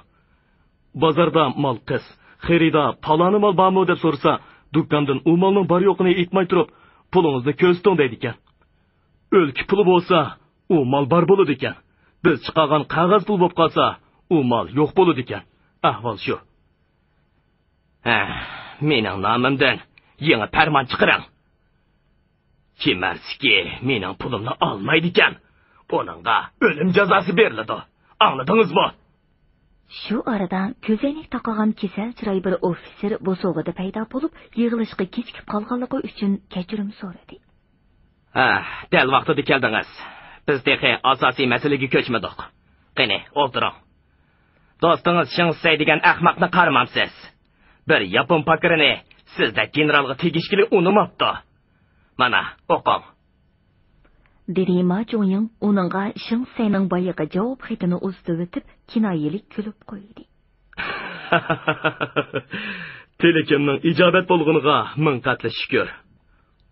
بازاردا مال قىس، خېرىدار پالانى مال بارمۇ دەپ سورىسا، دۇكاندىن ئۇ مالنىڭ بار-يوقىنى ئېيتماي تۇرۇپ، پۇلىڭىزنى كۆرسىتىڭ دەيدىكەن. ئۆلكە پۇلى بولسا، ئۇ مال بار بولىدىكەن. بىز چىقارغان قەغەز پۇل بولۇپ قالسا، ئۇ مال يوق بولىدىكەن. ئەھۋال شۇ. ھە، مېنىڭ نامىمدىن يېڭى پەرمان چىقىرىڭ. كىم ئەرسىكى مېنىڭ پۇلۇمنى ئالمايدىكەن، ئۇنىڭغا ئۆلۈم جازاسى بېرىلىدۇ. ئاڭلىدىڭىزمۇ؟ شۇ ئارىدا كۆزەينەك تاقىغان كېسەل چىراي بىر ئوفىتسېر بوسۇغىدا پەيدا بولۇپ، يىغىلىشقا كېچىكىپ قالغانلىقى ئۈچۈن كەچۈرۈم سورىدى. ھە، دەل ۋاقتىدا كەلدىڭىز. بىز تېخى ئاساسىي مەسىلىگە كۆچمىدۇق. قېنى، ئولتۇرۇڭ. دوستىڭىز شېڭ سەي دېگەن ئەخمەقنى قارىمامسىز؟ بىر ياپون پاكىرىنى سىزدەك گېنېرالغا تېگىشكىلى ئۇنىماپتۇ. مانا، ئوقۇڭ. دېدى ما جۇڭيىڭ ئۇنىڭغا شېڭ سەينىڭ بايىقى جاۋاب خېتىنى ئۇزىتىۋېتىپ، كىنايىلىك كۈلۈپ قويدى. تىلىكىمنىڭ ئىجابەت بولغىنىغا مىڭ قەتلى شۈكۈر.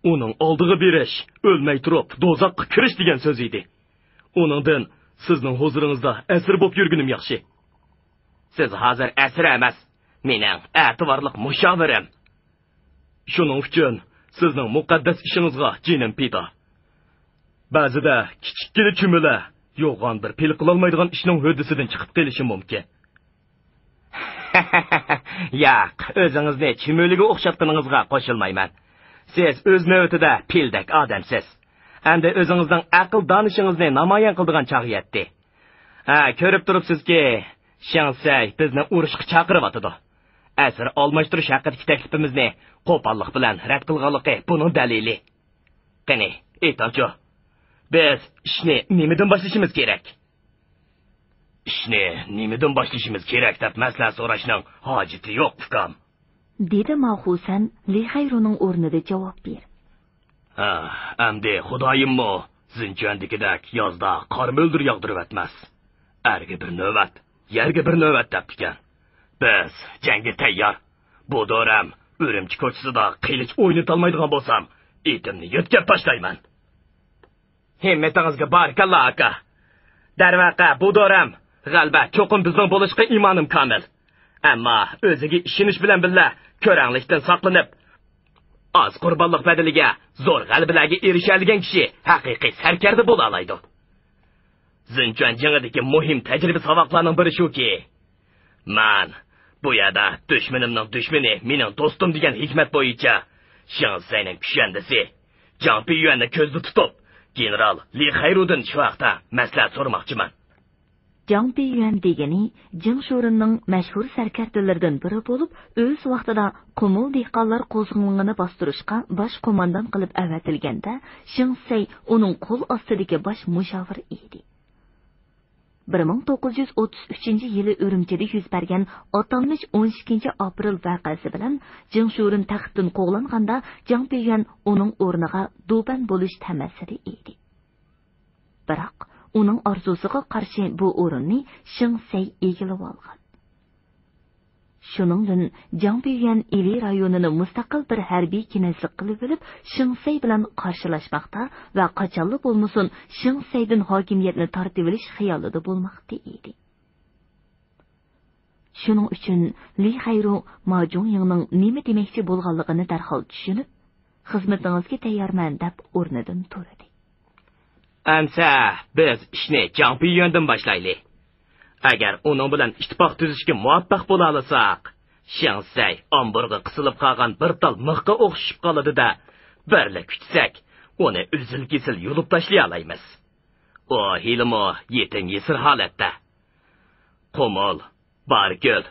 ئۇنىڭ ئالدىغا بېرىش، ئۆلمەي تۇرۇپ دوزاخقا كىرىش دېگەن سۆز ئىدى. ئۇنىڭدىن سىزنىڭ ھۇزۇرىڭىزدا ئەسىر بولۇپ يۈرگىنىم ياخشى. سىز ھازىر ئەسىر ئەمەس، مېنىڭ ئەتىۋارلىق مۇشاۋىرىم. شۇنىڭ ئۈچۈن سىزنىڭ مۇقەددەس ئىشىڭىزغا جېنىم پىدا. بەزىدە كىچىككىنە چۈمۈلە يوغان بىر پىل قىلالمايدىغان ئىشنىڭ ھۆددىسىدىن چىقىپ قېلىشى مۇمكىن. ياق، ئۆزىڭىزنى چۈمۈلىگە ئوخشاتقىنىڭىزغا قوشۇلمايمەن. سىز ئۆز نۆۋىتىدە پىلدەك ئادەمسىز. ئەمدى ئۆزىڭىزنىڭ ئەقىل دانىشىڭىزنى نامايان قىلىدىغان چاغ يەتتى. ھە، كۆرۈپ تۇرۇپسىزكى، شېڭ سەي بىزنى ئۇرۇشقا چاقىرىۋاتىدۇ. ئەسىر ئالماشتۇرۇش ھەققىدىكى تەكلىپىمىزنى قوپاللىق بىلەن رەت قىلغانلىقى بۇنىڭ دەلىلى. قېنى، ئېيتىڭچۇ، بىز ئىشنى نېمىدىن باشلىشىمىز كېرەك؟ ئىشنى نېمىدىن باشلىشىمىز كېرەك دەپ مەسلىھەت سوراشنىڭ ھاجىتى يوق، ئۇكام. دېدى ماخۇسەن لىخەيرۇنىڭ ئورنىدا جاۋاب بېرىپ. ئەمدى خۇدايىممۇ زىنچۈەندىكىدەك يازدا قار مۆلدۈر ياغدۇرۇۋەتمەس. ئەرگە بىر نۆۋەت، يەرگە بىر نۆۋەت دەپتىكەن. بىز جەڭگە تەييار. بۇ دورەم ئۈرۈمچى كوچىسىدا قىلىچ ئوينىتالمايدىغان بولسام، ئېتىمنى يۆتكەپ تاشلايمەن. ھىممىتىڭىزگە بارىكاللا، ئاكا. دەرۋەقە، بۇ دورەم غەلىبە چوقۇم بىزنىڭ بولۇشىغا ئىمانىم كامىل. ئەمما ئۆزىگە ئىشىنىش بىلەن بىللە، كۆرەڭلىكتىن ساقلىنىپ، ئاز قۇربانلىق بەدىلىگە زور غەلىبىلەرگە ئېرىشەلىگەن كىشى ھەقىقىي سەركەردە بولالايدۇ. زىنچۈەن جېڭىدىكى مۇھىم تەجرىبە ساۋاقلارنىڭ بىرى شۇكى، مەن بۇ يەردە دۈشمىنىمنىڭ دۈشمىنى مېنىڭ دوستۇم دېگەن ھېكمەت بويىچە شېڭ سەينىڭ كۈشەندىسى جاڭ پىيۈەننى كۆزدە تۇتۇپ، گېنېرال لى خەيرۇدىن شۇ ھەقتە مەسلىھەت سورىماقچىمەن. جاڭ پىيۈەن دېگىنى جېڭ شورېننىڭ مەشھۇر سەركەردىلىرىدىن بىرى بولۇپ، ئۆز ۋاقتىدا قۇمۇل دېھقانلار قوزغىلىڭىنى باستۇرۇشقا باش قوماندان قىلىپ ئەۋەتىلگەندە، شېڭ سەي ئۇنىڭ قول ئاستىدىكى باش مۇشاۋىر ئىدى. بىر مىڭ توققۇز يۈز ئوتتۇز ئۈچىنچى يىلى ئۈرۈمچىدە يۈز بەرگەن ئاتالمىش ئون ئىككىنچى ئاپرېل ۋەقەسى بىلەن جېڭ شورېن تەختتىن قوغلانغاندا، جاڭ پىيۈەن ئۇنىڭ ئورنىغا دۇبەن بولۇش تەمەسىدە ئىدى. بىراق، ئۇنىڭ ئارزۇسىغا قارشى بۇ ئورۇننى شېڭ سەي ئىگىلىۋالغان. شۇنىڭدىن جاڭ پىيۈەن ئىلى رايونىنى مۇستەقىل بىر ھەربىي كىنەزلىك قىلىۋېلىپ، شېڭ سەي بىلەن قارشىلاشماقتا ۋە قاچانلا بولمىسۇن شېڭ سەيدىن ھاكىمىيەتنى تارتىۋېلىش خىيالىدا بولماقتا ئىدى. شۇنىڭ ئۈچۈن لى خەيرۇ ما جۇڭيىڭنىڭ نېمە دېمەكچى بولغانلىقىنى دەرھال چۈشىنىپ، خىزمىتىڭىزگە تەييارمەن دەپ ئورنىدىن تۇردى. ئەمسە بىز ئىشنى جاڭ پىيۈەندىن باشلايلى. ئەگەر ئۇنىڭ بىلەن ئىتتىپاق تۈزۈشكە مۇۋەپپەق بولالىساق، شېڭ سەي ئامبۇرغا قىسىلىپ قالغان بىر تال مىخقا ئوخشىشىپ قالىدۇ-دە، بىرلا كۈچىسەك، ئۇنى ئۈزۈل-كېسىل يۇلۇپ تاشلىيالايمىز. ئۇ ھېلىمۇ يېتىم-يېسىر ھالەتتە. قۇمۇل، باركۆل،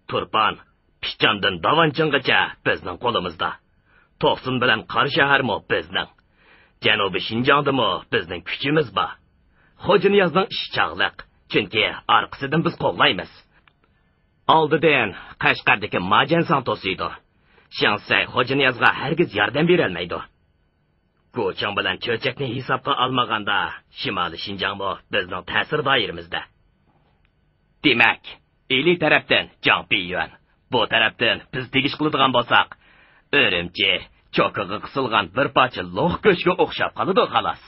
تۇرپان، پىچاندىن داۋانچىڭغىچە بىزنىڭ قولىمىزدا. توقسۇن بىلەن قاراشەھەرمۇ بىزنىڭ. جەنۇبىي شىنجاڭدىمۇ بىزنىڭ كۈچىمىز بار. خوجانىيازنىڭ ئىشى چاغلىق، چۈنكى ئارقىسىدىن بىز قوغلايمىز. ئالدىدىن قەشقەردىكى ماجەنساڭ توسۇيدۇ. شېڭ سەي خوجانىيازغا ھەرگىز ياردەم بېرەلمەيدۇ. گۇچىڭ بىلەن چۆچەكنى ھېسابقا ئالمىغاندا، شىمالىي شىنجاڭمۇ بىزنىڭ تەسىر دائىرىمىزدە. دېمەك، ئىلى تەرەپتىن جاڭ پىيۈەن، بۇ تەرەپتىن بىز تېگىش قىلىدىغان بولساق، ئۈرۈمچى چوكىغا قىسىلغان بىر پارچە لوق گۆشكە ئوخشاپ قالىدۇ، خالاس.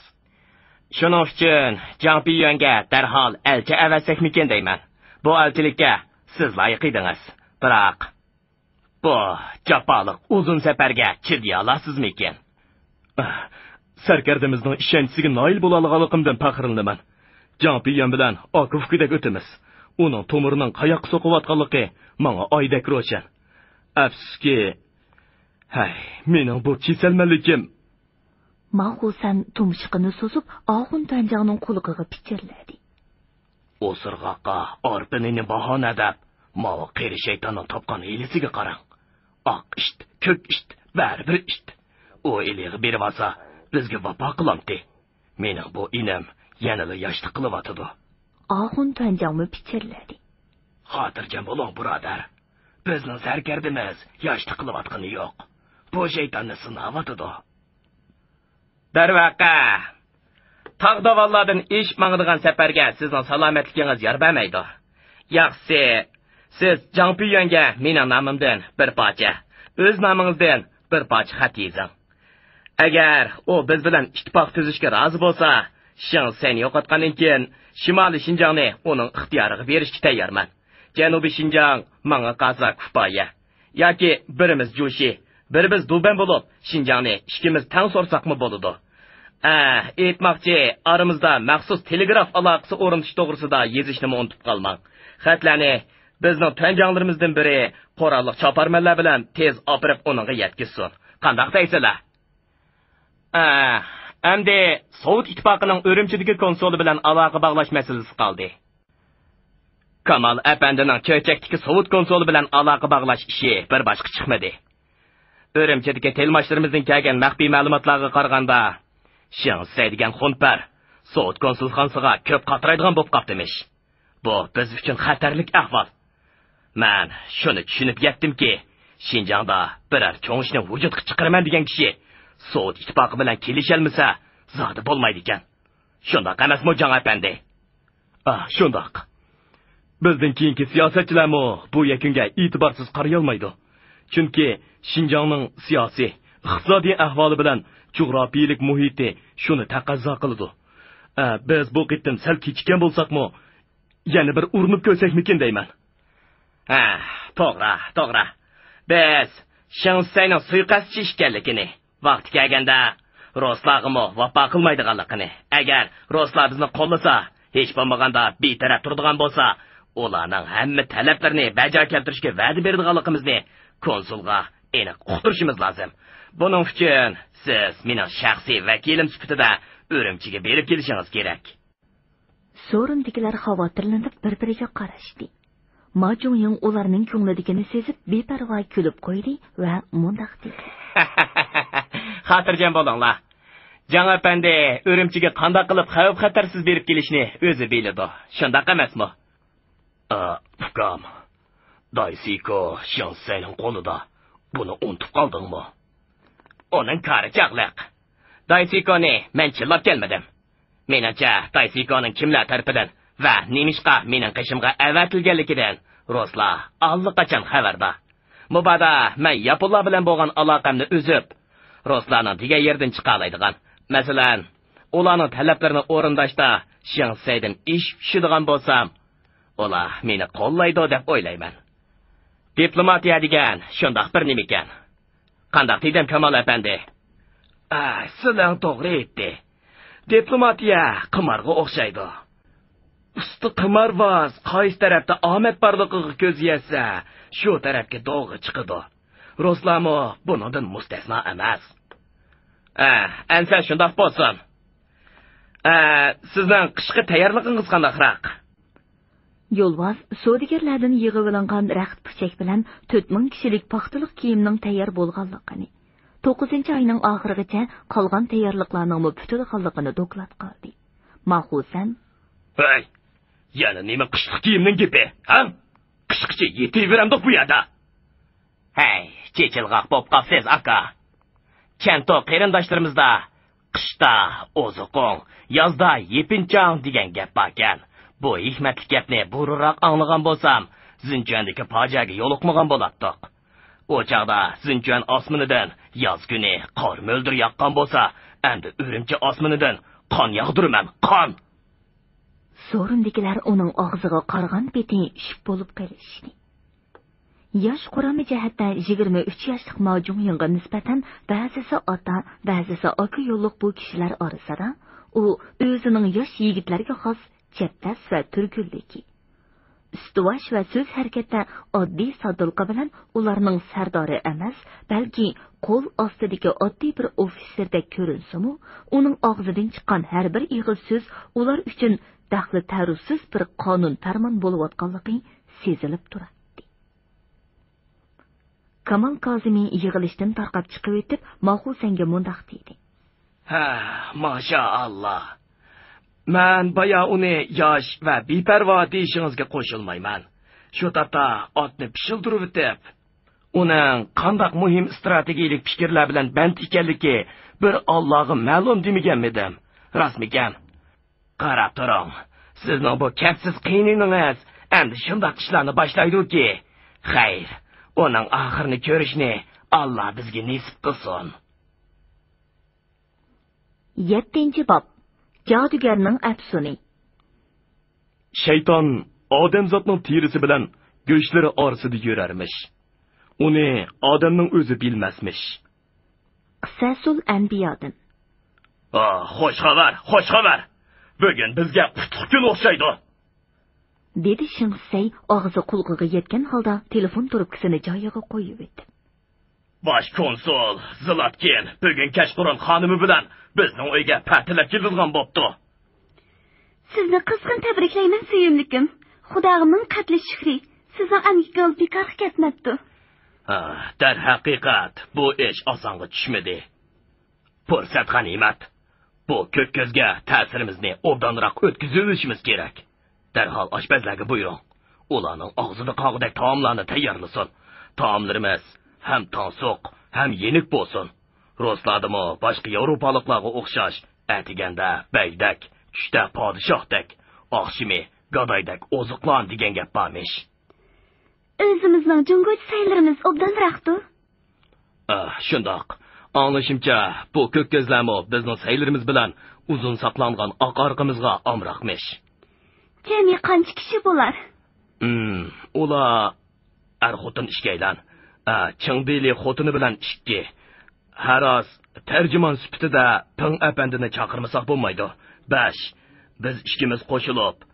شۇنىڭ ئۈچۈن جاڭ پىيۈەنگە دەرھال ئەلچى ئەۋەتسەكمىكىن دەيمەن. بۇ ئەلچىلىككە سىز لايىق ئىدىڭىز. بىراق، بۇ جاپالىق ئۇزۇن سەپەرگە چىدىيالارسىزمىكىن؟ سەركەردىمىزنىڭ ئىشەنچىسىگە نائىل بولالىغانلىقىمدىن پەخىرلىنىمەن. جاڭ پىيۈەن بىلەن ئاكا-ئۇكىدەك ئۆتىمىز. ئۇنىڭ تومۇرىنىڭ قاياققا سوقۇۋاتقانلىقى ماڭا ئايدەك روشەن. ئەپسۇسكى، ھەي، مېنىڭ بۇ كېسەلمەنلىكىم. ماخۇسەن تۇمشۇقىنى سوزۇپ، ئاخۇن تۈەنجاڭنىڭ قۇلىقىغا پىچىرلىدى. ئوسۇرغاققا ئارپىنىنى باھانە دەپ، ماۋۇ قېرى شەيتاننىڭ تاپقان ھىيلىسىگە قاراڭ. ئاق ئىت، كۆك ئىت، بەرىبىر ئىت. ئۇ ئىلىغا بېرىۋالسا، بىزگە ۋاپا قىلامتى؟ مېنىڭ بۇ ئىنىم يەنىلا ياشلىق قىلىۋاتىدۇ. ئاخۇن تۈەنجاڭمۇ پىچىرلىدى. خاتىرجەم بولۇڭ، بۇرادەر. بىزنىڭ سەركەردىمىز ياشلىق قىلىۋاتقىنى يوق. بۇ شەيتاننى سىناۋاتىدۇ. دەرۋەقە، تاغ داۋانلاردىن ئېشىپ ماڭىدىغان سەپەرگە سىزنىڭ سالامەتلىكىڭىز يار بەرمەيدۇ. ياخشىسى، سىز جاڭ پىيۈەنگە مېنىڭ نامىمدىن بىر پارچە، ئۆز نامىڭىزدىن بىر پارچە خەت يېزىڭ. ئەگەر ئۇ بىز بىلەن ئىتتىپاق تۈزۈشكە رازى بولسا، شېڭ سەينى يوقاتقاندىن كېيىن، شىمالىي شىنجاڭنى ئۇنىڭ ئىختىيارىغا بېرىشكە تەييارمەن. جەنۇبىي شىنجاڭ ماڭا قالسا كۇپايە. ياكى بىرىمىز جۇشى، بىرىمىز دۇبەن بولۇپ، شىنجاڭنى ئىككىمىز تەڭ سورىساقمۇ بولىدۇ. ئە، ئېيتماقچى، ئارىمىزدا مەخسۇس تېلېگراف ئالاقىسى ئورنىتىش توغرىسىدا يېزىشنىمۇ ئۇنتۇپ قالماڭ. خەتلەرنى بىزنىڭ تۈەنجاڭلىرىمىزدىن بىرى قوراللىق چاپارمەنلەر بىلەن تېز ئاپىرىپ ئۇنىڭغا يەتكۈزسۇن. قانداق دەيسىلەر؟ ئە، ئەمدى سوۋېت ئىتتىپاقىنىڭ ئۈرۈمچىدىكى كونسۇلى بىلەن ئالاقە باغلاش مەسىلىسى قالدى. كامال ئەپەندىنىڭ چۆچەكتىكى سوۋېت كونسۇلى بىلەن ئالاقە باغلاش ئىشى بىر باشقا چىقمىدى. ئۈرۈمچىدىكى تىلماشلىرىمىزدىن كەلگەن مەخپىي مەلۇماتلارغا قارىغاندا، شېڭ سەي دېگەن خۇنپەر سوۋېت كونسۇلخانىسىغا كۆپ قاترايدىغان بولۇپ قاپتىمىش. بۇ بىز ئۈچۈن خەتەرلىك ئەھۋال. مەن شۇنى چۈشىنىپ يەتتىمكى، شىنجاڭدا بىرەر چوڭ ئىشنى ۋۇجۇدقا چىقىرىمەن دېگەن كىشى سوۋېت ئىتتىپاقى بىلەن كېلىشەلمىسە، زادى بولمايدىكەن. شۇنداق ئەمەسمۇ، جاڭ ئەپەندى؟ ئا، شۇنداق. بىزدىن كېيىنكى سىياسەتچىلەرمۇ بۇ يەكۈنگە ئېتىبارسىز قارىيالمايدۇ. چۈنكى شىنجاڭنىڭ سىياسىي، ئىقتىسادىي ئەھۋالى بىلەن جۇغراپىيىلىك مۇھىتى شۇنى تەقەززا قىلىدۇ. ئە، بىز بۇ قېتىم سەل كېچىككەن بولساقمۇ، يەنە بىر ئۇرۇنۇپ كۆرسەكمىكىن دەيمەن. ھە، توغرا، توغرا. بىز شېڭ شىسەينىڭ سۇيىقەستچى ئىكەنلىكىنى، ۋاقتى كەلگەندە رۇسلارغىمۇ ۋاپا قىلمايدىغانلىقىنى، ئەگەر رۇسلار بىزنى قوللىسا، ھېچ بولمىغاندا بىتەرەپ تۇرىدىغان بولسا، ئۇلارنىڭ ھەممە تەلەپلىرىنى بەجا كەلتۈرۈشكە ۋەدە بېرىدىغانلىقىمىزنى كونسۇلغا ئېنىق ئۇقتۇرۇشىمىز لازىم. بۇنىڭ ئۈچۈن سىز مېنىڭ شەخسىي ۋەكىلىم سۈپىتىدە ئۈرۈمچىگە بېرىپ كېلىشىڭىز كېرەك. سورۇندىكىلەر خاۋاتىرلىنىپ بىر-بىرىگە قاراشتى. ما جۇڭيىڭ ئۇلارنىڭ كۆڭلىدىكىنى سېزىپ، بىپەرۋا كۈلۈپ قويدى ۋە مۇنداق دېدى. خاتىرجەم بولۇڭلار. جاڭ ئەپەندى ئۈرۈمچىگە قانداق قىلىپ خەۋپ-خەتەرسىز بېرىپ كېلىشنى ئۆزى بىلىدۇ. شۇنداق ئەمەسمۇ؟ ئا، ئۇكام، دايسىكو شېڭ شىسەينىڭ قولىدا. بۇنى ئۇنتۇپ قالدىڭمۇ؟ ئۇنىڭ كارى چاغلىق. دايسىكونى مەن چىللاپ كەلمىدىم. مېنىڭچە، دايسىكونىڭ كىملەر تەرىپىدىن ۋە نېمىشقا مېنىڭ قېشىمغا ئەۋەتىلگەنلىكىدىن رۇسلار ئاللىقاچان خەۋەردار. مۇبادا مەن ياپونلار بىلەن بولغان ئالاقەمنى ئۈزۈپ، رۇسلارنىڭ دېگەن يېرىدىن چىقالايدىغان، مەسىلەن، ئۇلارنىڭ تەلەپلىرىنى ئورۇنداشتا شېڭ شىسەيدىن ئېشىپ چۈشىدىغان بولسام، ئۇلار مېنى قوللايدۇ دەپ ئويلايمەن. دىپلوماتىيە دېگەن شۇنداق بىر نېمىكەن. قانداق دېدىم، كامال ئەپەندى؟ ئا، سىلەڭ توغرا ئېيتتى. دىپلوماتىيە قىمارغا ئوخشايدۇ. ئۇستا قىمارباز قايسى تەرەپتە ئامەت بارلىقىغا كۆزى يەتسە، شۇ تەرەپكە دوغا چىقىدۇ. رۇسلارمۇ بۇنىڭدىن مۇستەسنا ئەمەس. ئە، ئەنسە شۇنداق بولسۇن. ئە، سىزنىڭ قىشقا تەييارلىقىڭىز قانداقراق؟ يولۋاس سودىگەرلەردىن يىغىۋېلىنغان رەخت پۇچەك بىلەن تۆت مىڭ كىشىلىك پاختىلىق كىيىمنىڭ تەييار بولغانلىقىنى، توققۇزىنچى ئاينىڭ ئاخىرىغىچە قالغان تەييارلىقلارنىڭمۇ پۈتىدىغانلىقىنى دوكلات قىلدى. ماخۇسەن: ھەي، يەنە نېمە قىشلىق كىيىمنىڭ گېپى، ھە؟ قىشقىچە يېتىۋېرەمدۇق بۇ يەردە. ھەي، چېچىلغاق بوپ قاپسىز، ئاكا. چەنتۇ قېرىنداشلىرىمىزدا «قىشتا ئوزۇقۇڭ، يازدا يېپىنچاڭ» دېگەن گەپ باركەن. بۇ ھېكمەتلىك گەپنى بۇرۇنراق ئاڭلىغان بولسام، زىنچۈەندىكى پاجىئەگە يولۇقمىغان بولاتتۇق. ئۇ چاغدا زىنچۈەن ئاسمىنىدىن ياز كۈنى قار مۆلدۈر ياغقان بولسا، ئەمدى ئۈرۈمچى ئاسمىنىدىن قان ياغدۇرىمەن، قان! سورۇندىكىلەر ئۇنىڭ ئاغزىغا قارىغان پېتى شۈك بولۇپ قېلىشتى. ياش قۇرامى جەھەتتە يىگىرمە ئۈچ ياشلىق ما جۇڭيىڭغا نىسبەتەن بەزىسى ئاتا، بەزىسى ئاكا يوللۇق بۇ كىشىلەر ئارىسىدا ئۇ ئۆزىنىڭ ياش يىگىتلەرگە خاس چەپدەس ۋە تۈرگۈنلۈكى، ئۈستىۋاش ۋە سۆز ھەرىكەتتە ئاددىي ساددىلىقى بىلەن ئۇلارنىڭ سەردارى ئەمەس، بەلكى قول ئاستىدىكى ئاددىي بىر ئوفىتسېردەك كۆرۈنسىمۇ، ئۇنىڭ ئاغزىدىن چىققان ھەر بىر ئېغىز سۆز ئۇلار ئۈچۈن دەخلى تەرۇزسىز بىر قانۇن پەرمان بولۇۋاتقانلىقى سېزىلىپ تۇراتتى. كامال كازىمى يىغىلىشتىن تارقاپ چىقىۋېتىپ، ماخۇسەنگە مۇنداق دېدى: ھە، ماشائاللا. مەن بايا ئۇنى ياش ۋە بىپەرۋا دېيىشىڭىزگە قوشۇلمايمەن. شۇ تاپتا ئاتنى پىشىلدۇرۇۋېتىپ، ئۇنىڭ قانداق مۇھىم ئىستراتېگىيىلىك پىكىرلەر بىلەن بەند ئىكەنلىكى بىر ئاللاغا مەلۇم دېمىگەنمىدىم؟ راستمىكەن؟ قاراپ تۇرۇڭ، سىزنىڭ بۇ كەپسىز قېينىنىڭىز ئەمدى شۇنداق ئىشلارنى باشلايدۇكى، خەير، ئۇنىڭ ئاخىرىنى كۆرۈشنى ئاللا بىزگە نېسىپ قىلسۇن. يەتتىنچى باب. جادۇگەرنىڭ ئەپسۇنى. شەيتان ئادەمزاتنىڭ تېرىسى بىلەن گۆشلىرى ئارىسىدا يۈرەرمىش. ئۇنى ئادەمنىڭ ئۆزى بىلمەسمىش. قىسەسۇل ئەنبىيادىن. ئا، خوش خەۋەر، خوش خەۋەر! بۈگۈن بىزگە قۇتلۇق كۈن ئوخشايدۇ، دېدى شېڭ شىسەي ئاغزى قۇلىقىغا يەتكەن ھالدا تېلېفون تۇرۇپكىسىنى جايىغا قويۇۋېتىپ. باش كونسۇل زىلاتكىن بۈگۈن كەچقۇرۇن خانىمى بىلەن بىزنىڭ ئۆيگە پەتىلەپ كېلىدىغان بوپتۇ. سىزنى قىزغىن تەبرىكلەيمەن، سۆيۈملۈكۈم. خۇداغا مىڭ قەتلى شۈكرى، سىزنىڭ ئەمگىكىڭىز بىكارغا كەتمەپتۇ. ھا، دەرھەقىقەت، بۇ ئىش ئاسانغا چۈشمىدى. پۇرسەت غەنىيمەت. بۇ كۆك كۆزگە تەسىرىمىزنى ئوبدانراق ئۆتكۈزۈۋېلىشىمىز كېرەك. دەرھال ئاشپەزلەرگە بۇيرۇڭ، ئۇلارنىڭ ئاغزىدا قالغۇدەك تائاملارنى تەييارلىسۇن. تائاملىرىمىز ھەم تانسۇق، ھەم يېنىك بولسۇن. رۇسلاردىمۇ باشقا ياۋروپالىقلارغا ئوخشاش ئەتىگەندە بەگدەك، چۈشتە پادىشاھتەك، ئاخشىمى گادايدەك ئوزۇقلان دېگەن گەپ بارمىش. ئۆزىمىزنىڭ جۇڭگوچە سەيلىرىمىز ئوبدانراقتۇ. ئاھ، شۇنداق. ئاڭلىشىمچە، بۇ كۆك كۆزلەرمۇ بىزنىڭ سەيلىرىمىز بىلەن ئۇزۇن ساقلانغان ئاق ئارقىمىزغا ئامراقمىش. جەمئىي قانچە كىشى بۇلار؟ ھىم، ئۇلار ئەر-خوتۇن ئىككىيلەن. ئا، چىڭ بىلى خوتۇنى بىلەن ئىككى. ھەراس، تەرجىمان سۈپىتىدە پىڭ ئەپەندىنى چاقىرمىساق بولمايدۇ. بەش. بىز ئىككىمىز قوشۇلۇپ،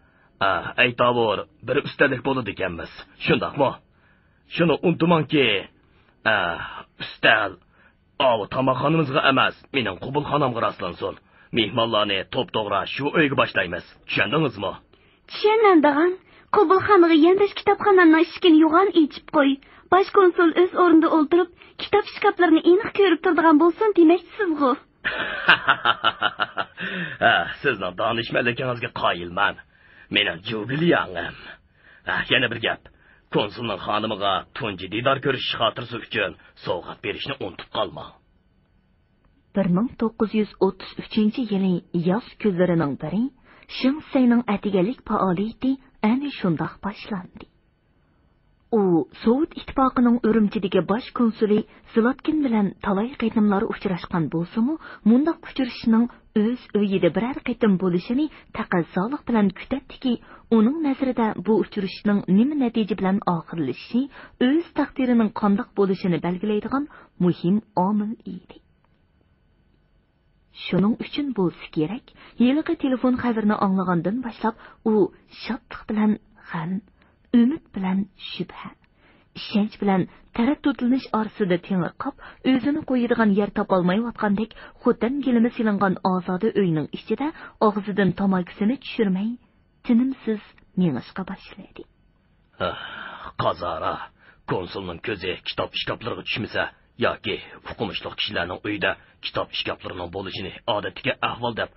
ئا، ئەيتاۋۇر بىر ئۈستەللىك بولىدىكەنمىز. شۇنداقمۇ؟ شۇنى ئۇنتۇماڭكى، ئا، ئۈستەل ئاۋۇ تاماقخانىمىزغا ئەمەس، مېنىڭ قوبۇلخانامغا راسلانسۇن. مېھمانلارنى توپتوغرا شۇ ئۆيگە باشلايمىز. چۈشەندىڭىزمۇ؟ چۈشەنمەمدىغان، قوبۇلخانىغا يانداش كىتابخانامنىڭ ئىشىكىنى يوغان ئېچىپ قوي. باش كونسۇل ئۆز ئورنىدا ئولتۇرۇپ، كىتاب ئىشكاپلىرىنى ئېنىق كۆرۈپ تۇرىدىغان بولسۇن دېمەكچىسىزغۇ؟ ھە، سىزنىڭ دانىشمەنلىكىڭىزگە قايىلمەن. مېنىڭ جۇبىلياڭىم. ھە، يەنە بىر گەپ. كونسۇلنىڭ خانىمىغا تۇنجى دىدار كۆرۈشۈش خاتىرىسى ئۈچۈن سوۋغات بېرىشنى ئۇنتۇپ قالماڭ. بىر مىڭ توققۇز يۈز ئوتتۇز ئۈچىنچى يىلى ياز كۈنلىرىنىڭ بىرى شېڭ سەينىڭ ئەتىگەنلىك پائالىيىتى ئەنە شۇنداق باشلاندى. ئۇ سوۋېت ئىتتىپاقىنىڭ ئۈرۈمچىدىكى باش كونسۇلى زىلاتكىن بىلەن تالاي قېتىملار ئۇچراشقان بولسىمۇ، مۇنداق ئۇچرىشىشنىڭ ئۆز ئۆيىدە بىرەر قېتىم بولۇشىنى تەقەززالىق بىلەن كۈتەتتىكى، ئۇنىڭ نەزىرىدە بۇ ئۇچرىشىشنىڭ نېمە نەتىجە بىلەن ئاخىرلىشىشى ئۆز تەقدىرىنىڭ قانداق بولۇشىنى بەلگىلەيدىغان مۇھىم ئامىل ئىدى. شۇنىڭ ئۈچۈن بولسا كېرەك، ھېلىقى تېلېفون خەۋىرىنى ئاڭلىغاندىن باشلاپ، ئۇ شادلىق بىلەن غەم، ئۈمىد بىلەن شۈبھە، ئىشەنچ بىلەن تەرەددۇتلىنىش ئارىسىدا تېڭىرقاپ، ئۆزىنى قويىدىغان يەر تاپالمايۋاتقاندەك، خوتەن گىلىمى سېلىنغان ئازادە ئۆينىڭ ئىچىدە ئاغزىدىن تاماكىسىنى چۈشۈرمەي، تىنىمسىز مېڭىشقا باشلىدى. ھە، قازارا، كونسۇلنىڭ كۆزى كىتاب ئىشكاپلىرىغا چۈشمىسە ياكى ئوقۇمۇشلۇق كىشىلەرنىڭ ئۆيىدە كىتاب ئىشكاپلىرىنىڭ بولۇشىنى ئادەتتىكى ئەھۋال دەپ